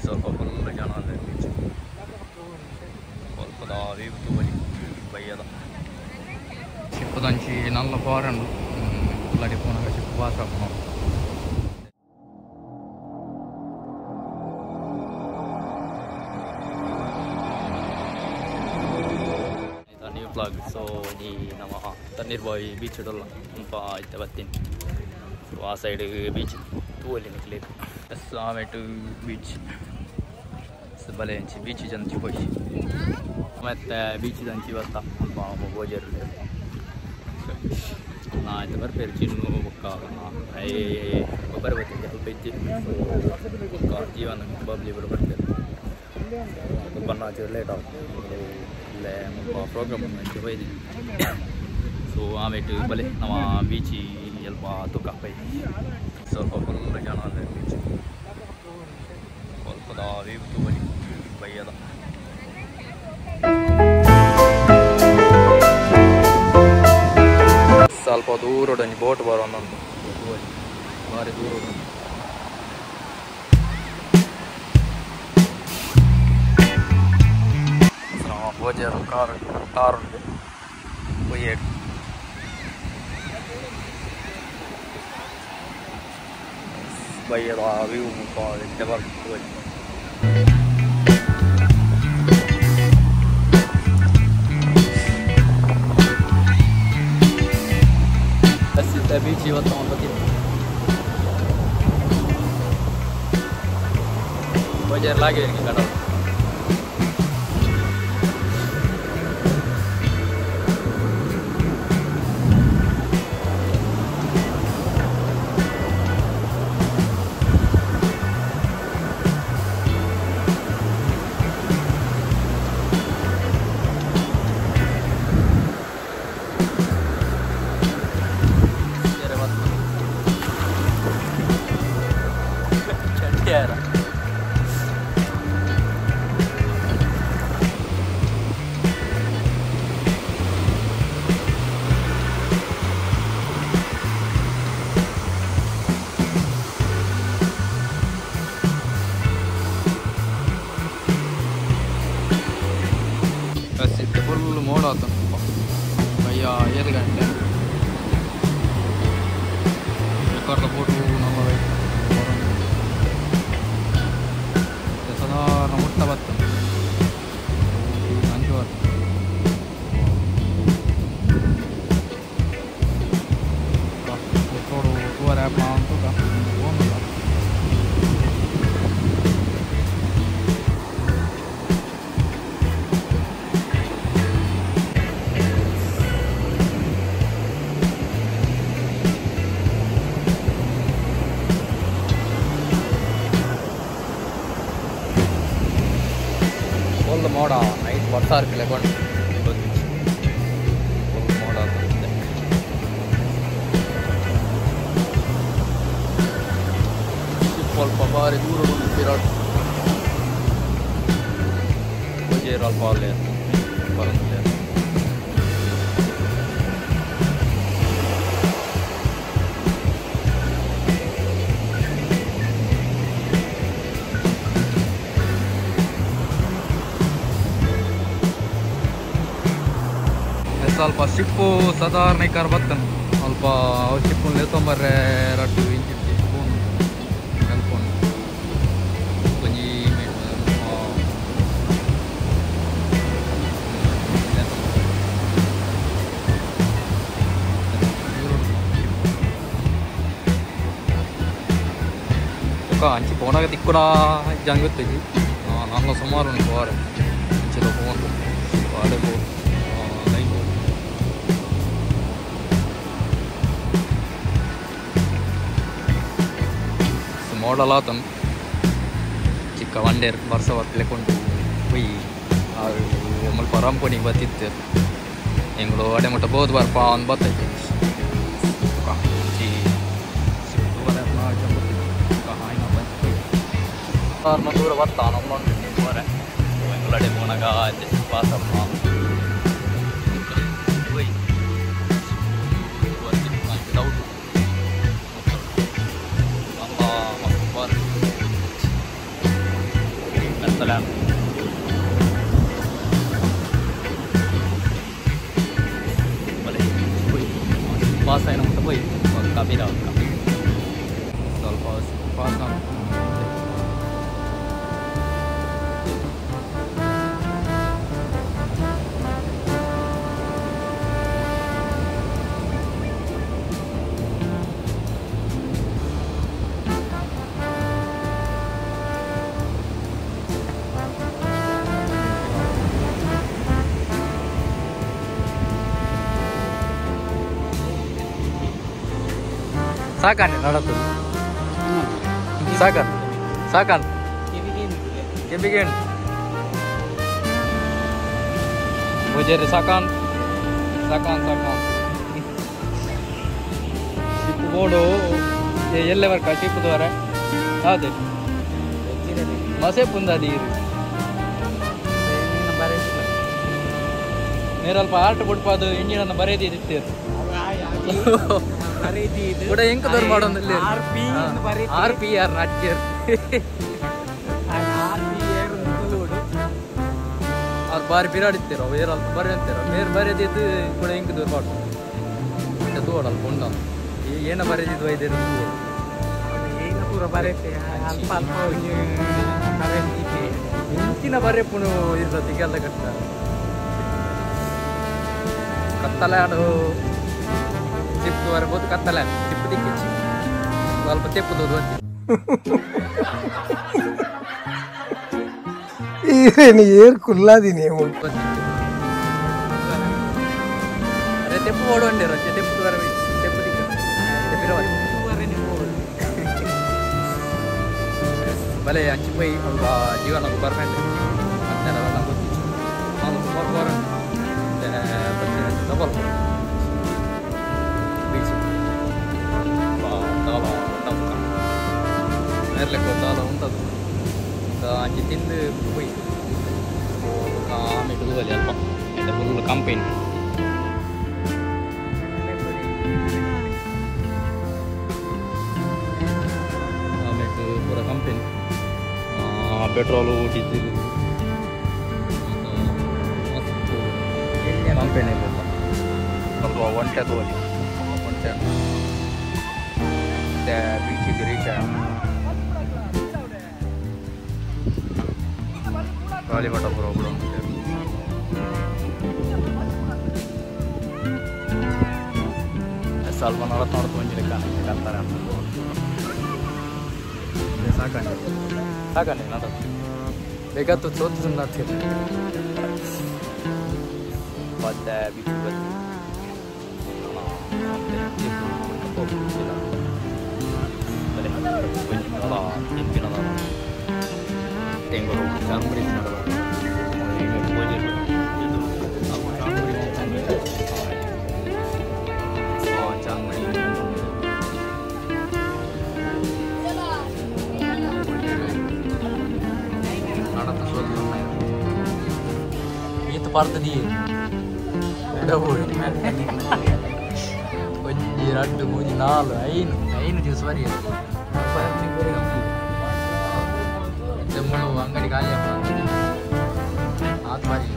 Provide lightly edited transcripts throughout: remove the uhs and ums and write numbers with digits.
ಸ್ವಲ್ಪ ಫುಲ್ ಜನ ಅಲ್ಲೇ ಬೀಚ್ ಸ್ವಲ್ಪ ವ್ಯೂ ತೂವಲಿ ಬಯ್ಯದ ಶಿಪ್ಪದಂಚಿ ನಲ್ಲ ಫಾರನ್ ಫುಲ್ ಪೋನಾಗ ಶಿಪ್ಪು ಪಾಸ್ ಆಪುಂಡು ನ್ಯೂ ಬ್ಲಾಗ್. ಸೊ ಈ ನಮ್ಮ ತಣ್ಣೀರ್ಬಾವಿ ಬೀಚ್ ಇಡಲ್ಲ ಮುಲ್ಪ ಇತ್ತೆ ಬತ್ತೀನಿ. ಸೊ ಆ ಸೈಡ್ ಬೀಚ್ ತೂವಲಿ ನಿಕ್ಲೇಕ್ ಎಸ್ ಆಮೇಟು ಬೀಚ್ ಬಲೆ ಅಂಚಿ ಬೀಚ್ ಜಂಚಿ ಪೋಯಿ ಮತ್ತೆ ಬೀಚ್ ದಂಚಿ ಬತ್ತ ಮುಲ್ಪ ಬೋಜರ್ ನಾ ಆಯ್ತು ಬರ್ಪೇರು ಚಿನ್ನು ಬೊಕ್ಕ ಗೊಬ್ಬರ ಬತ್ತಿದ್ದೆ ಅಲ್ಪ ಇಜ್ಜಿ. ಸೊ ಬೊಕ್ಕ ಜೀವನ ಬಬ್ಲಿ ಬುಡ ಬರ್ಪೇರು ಬಣ್ಣ ಲೇಟ್ ಆವು ಇಲ್ಲೇ ಮುಲ್ಪ ಪ್ರೋಗ್ರಾಮ್ ಅಂಚೆ ಪೋಯ್ದಿನಿ. ಸೊ ಆಮೇಟು ಬಲೆ ನಮ್ಮ ಬೀಚಿ ಅಲ್ಪ ತುಕ್ಕ ಪೈ ಸ್ವಲ್ಪ ಫುಲ್ ಜನ ಅಲ್ಲೇ ಬೀಚ್ ಸ್ವಲ್ಪ ವ್ಯೂ ತೂವಲಿ ಬಯ್ಯದ. ಸ್ವಲ್ಪ ದೂರ ಒಂಜಿ ಬೋಟ್ ಬರೋಂದುಂಡು ಬಾರಿ ದೂರ ಬೋಜರು ಕಾರ್ ಕಾರ್ ಉಂಟು ಪೊಯ್ಯೇಡು. ಬಯ್ಯದ ವ್ಯೂ ಮುಲ್ಪ ಎಡ್ಡೆ ಬರ್ಪುಂಡು. ಬಸ್ ಇತ್ತ ಬೀಚ್ ಇವತ್ತು ಬತ್ತಿತ್ತು ಬೋಜರ್ ಲಾಗಿದೆ ಕಡಲು. ಬಸ್ ಇತ್ತು ಫುಲ್ ಮೋಡ ಆತ ಬಯ್ಯ 7 ಗಂಟೆ ರೆಕಾರ್ಡ್ ಫೋಟೋ ನಮ್ಮ ಸಾಧಾರಣ ಮುಟ್ಟ ಬತ್ತ ಅಂಚುವರ್ ತೂವರೆ ಆ್ಯಪ್ ಅಂತ ಫುಲ್ ಮೋಡ ನೈಟ್ ವರ್ಷ ಕೊಂಡು ಫುಲ್ ಮೋಡ ಆಗ್ತದೆ. ಸ್ವಲ್ಪ ಬಾರಿ ದೂರ ಬಿರಾಟ್ ಅಲ್ಪ ಅಲ್ಲೇ ಬರಂದಿಲ್ಲ. ಸ್ವಲ್ಪ ಶಿಪ್ಪು ಸಾಧಾರಣ ಕಾರ್ ಬತ್ತನು ಸ್ವಲ್ಪ ಶಿಪ್ಪು ಲೆತ್ತೊಂಬರ್ರೆ ರಡ್ಡು ಇಂಚಿ ಫೋನ್ ಕಲ್ಪೊಂಡು ಒಂಜಿ ఒక ಅಂಚಿ ಪೋನಾಗ ತಿಕ್ಕುನ ಜಂಗುತ್ತಿಜಿ ನನ್ನ ಸುಮಾರು ಉಂಟು ವಾರ ಅಂಚಿದ ಫೋನ್ ವಾಡೆ ಲೈನ್ ಮೋಡಲ್ ಆತನು ಚಿಕ್ಕ ವಂಡೇರ್ ವರ್ಷ ಬರ್ತಿಲೆಕೊಂಡು ಪೊಯ್ ಮುಲ್ಪ ರಂಪುನಿಗೆ ಬತ್ತಿತ್ತು ಎಂಗಳು ಅಡೆ ಮುಟ್ಟ ಬೋದು ಬರ್ಪ ಅಂದ್ ಬತ್ತೈತೆ. ದೂರ ಬತ್ತ ನಮ್ಮ ಎಂಗಳು ಅಡೆ ಪೋನಾಗ ಪಾಸಪ್ಪ ಡೌಟ್ ಕತ್ತಲೆ ಬಲೆ ಪೋಯಿ ಪಾಸ್ ಆಯಿನ ಮುಟ್ಟ ಪೋಯಿ ಕಬೀರ ಸ್ವಲ್ಪ ಪಾಸ್ ಸಾಕಾನೆ ನಡತು ಸಾಕಾನ್ ಸಾಕಾನ್ ಕೆಬಿಗೇನ್ ಬೋಜೇರಿ ಸಾಕಾನ್ ಸಾಕಾನ್ ಸಾಕಾನ್ ಶಿಪ್ ಬೋಡು ಎಲ್ಲೆ ವರ್ಕ ಶಿಪ್ ದ್ವಾರ ಅದೇ ಮಸೆ ಪುಂದಾದಿ ನೇರಲ್ಪ ಆರ್ಟ್ ಬಿಡ್ಪಾದು ಇಂಜಿನ್ ಅನ್ನು ಬರೆದಿತ್ತಿರು ಕೂಡ ಎಂಕ ದೊರ್ ಮಾಡೋದಿಲ್ಲ ಆರ್ ಪಿ ಆರ್ ನಾಟ್ಯರ್ ಅವ್ರು ಬಾರಿ ಬಿರಾಡಿತ್ತೀರ ವೇರ ಅಲ್ಪ ಬರೆ ಅಂತೀರ ಬೇರೆ ಬರೆದಿದ್ದು ಕೂಡ ಎಂಕ ದೂರ ಮಾಡು ತೋಡ ಅಲ್ಪ ಉಂಡ ಏನ ಬರೆದಿದ್ದು ವೈದ್ಯರು ಇಂಚಿನ ಬರೆಪುನು ಇರ್ತದೆ ಕಟ್ಟ ಕತ್ತಲೆ ಆಡು ಚಿಪ್ಪು ಬರ್ಬೋದು ಕತ್ತಲೆ ಚಿಪ್ಪು ದಿಕ್ಕಿಚ್ಚಿ ಸ್ವಲ್ಪ ತೆಪ್ಪುದು ಏರ್ ಕುಲ್ಲಾದಿನಿ ಅರೆ ತೆಪ್ಪು ಓಡೋಂಡೆ ರೊಚ್ಚೆ ತೆಪ್ಪು ಬರ ತೆಪ್ಪು ದಿಕ್ಕ ಬಲೆ ಅಂಚಿ ಪೋಯಿ ಅಲ್ಪ ಜೀವನ ಬರ್ಪೆಂಡೆ ಅಂತೆಲ್ಲ ಗೊತ್ತಿತ್ತು ಡಬಲ್ ಬೀಚ್ ದಾಲ ಉಂಟು ನೇರ್ಲೆಕ್ಕ ದಾಲ ಉಂಟದು ಅಂಚಿ ತಿಂದು ಪೋಯಿ ಆಮೇಲೆ ತೂವಲಿ ಅಲ್ಪ ಫುಲ್ ಕಂಪೈನ್ ಆಮೇಲೆ ಪೂರ ಕಂಪೈನ್ ಪೆಟ್ರೋಲು ಡೀಸೆಲ್ ಕಂಪೆನಿ ಸ್ವಲ್ಪ ಒಂಟೆ ತೋಲಿ ಒಂಟೆ ಮತ್ತೆ ಬೀಚಿಗೆ ರೀಚ್ ಗಾಳಿಪಟ ಪೂರ ಒಬ್ಬರು ಸ್ವಲ್ಪ ನಡತ್ ನೋಡ್ತು ಒಂಜಿಲೆಕ್ಕ ಕಲ್ತಾರೆ ಸಾಕಂಡೆ ಸಾಕಂಡೆ ನಡ ಬೇಕಾತು ಸೋತು ಸುಮ್ಮನೆ ಮತ್ತೆ ಬೀಚ್ ಬತ್ತಿ ಪರ್ತದಿ ಒಂಜಿ ರಡ್ಡು ಮೂಜಿ ನಾಲ್ ಐನು ಐನು ದಿವಸ ಬರಿ ಮುಳು ಅಂಗಡಿ ಖಾಲಿ ಆತು ಬಾರಿ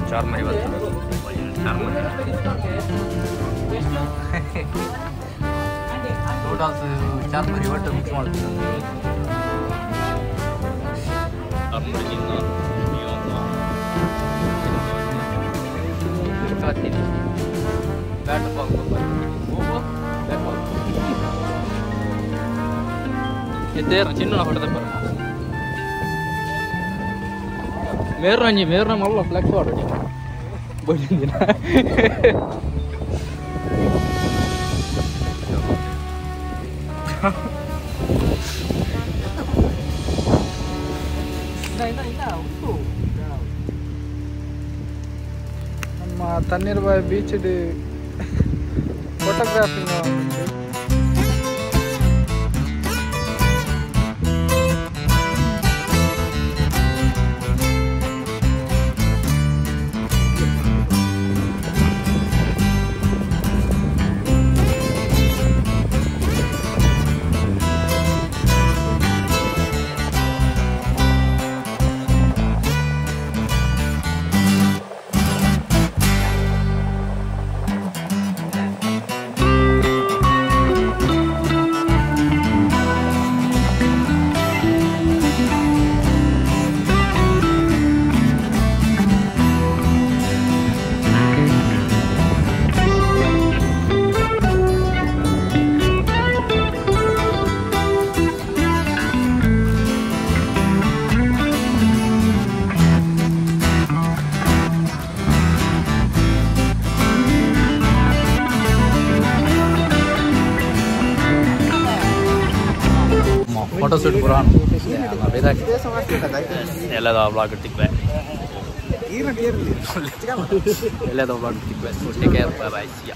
ಚಾರ್ಮರಿ ಬರ್ತದೆ ಚಾರ್ಮರಿ ನೂಡಲ್ಸ್ ಚಾರ್ಮರಿ ಒಟ್ಟು ಮಿಕ್ಸ್ ಮಾಡ್ತೀನಿ ಚಾರ್ಮರಿ ಬ್ಯಾಟ್ ಬಾಲ್ ಬ್ಯಾಟ್ ಬಾಲ್ ಎತ್ತೇರ ಚಿನ್ನ ಹೊಡೆದ ಬರ ಮೇರ್ರಂಜಿ ಮೇರ್ನ ಮಲ್ಲ ಫ್ಲೆಕ್ಸ್ ಆಡೋಡಿ ಬೋಜಿಂದಿನ ಇಲ್ಲ ಇಲ್ಲ ಉಂಟು ನಮ್ಮ Tannirbhavi beach photography photo shoot ಪೂರ ಎಲ್ಲದ ವ್ಲಾಗ್ ತಿಕ್ವೆ ಎಲ್ಲದ vlog ತಿಕ್ವೆ. So take care, bye bye, see ya.